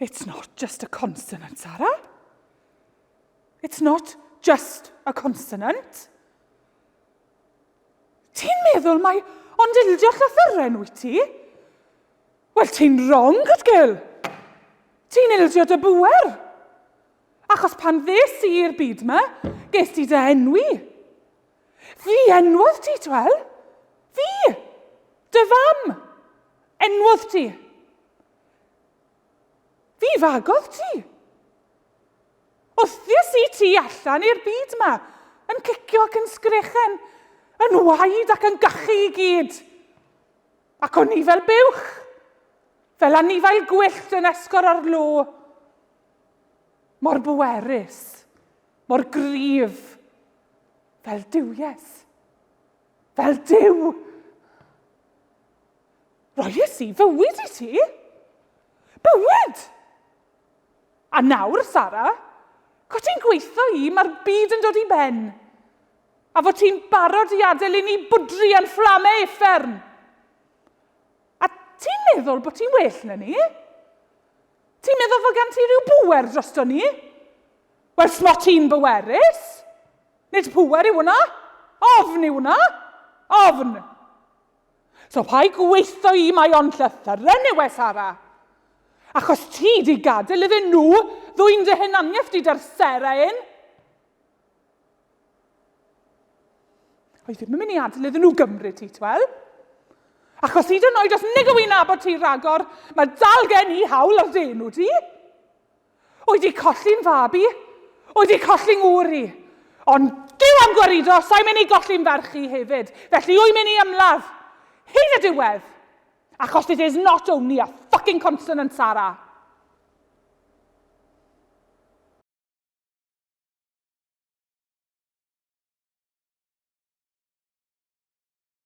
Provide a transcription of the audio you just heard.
It's not just a consonant, Sarah. It's not just a consonant. Ti'n meddwl mai ond ildio llythyren wyt ti? Wel, ti'n wrong, good girl. Ti'n ildio dy bŵer. Achos pan ddes i i'r byd yma, ges ti dy enwi. Fi enwodd ti, twel. Fi! Dy fam! Enwodd ti. Fi fagodd ti. Wthies i ti allan i'r byd 'ma, yn cicio ac yn sgrechen, yn waed ac yn gachu i gyd. Ac o'n i fel buwch, fel anifail gwyllt yn esgor ar lo. Mor bwerus, mor gryf, fel duwies, fel duw. Roies i fywyd i ti. Bywyd! A nawr, Sara, co ti'n gweithio i, mae'r byd yn dod i ben. A fod ti'n barod i adael i ni bwdri yn fflamau uffern. A ti'n meddwl bod ti'n well na ni? Ti'n meddwl fod gan ti rhyw bŵer drosto ni? Wel, smo ti'n bwerus. Nid pŵer yw hwnna. Ofn yw hwnna. Ofn. So paid gweithio i mai ond llythyren yw e, Sara. Achos ti di gadael iddyn nhw ddwyn dy hunaniaeth di da'r sera un. Oedd ddim yn mynd i adael iddyn nhw gymryd ti, twel. Achos hyd yn oed os nag yw i'n nabod ti ragor, mae dal gen i hawl ar dy enw di. Wy di colli'n fab i. Wy di colli'n ngŵr i. Ond Duw am gwarido, sa'n mynd i golli'n ferch i hefyd. Felly wy'n mynd i ymladd. Hyd y diwedd. Achos it is not only a fucking consonant, Sarah.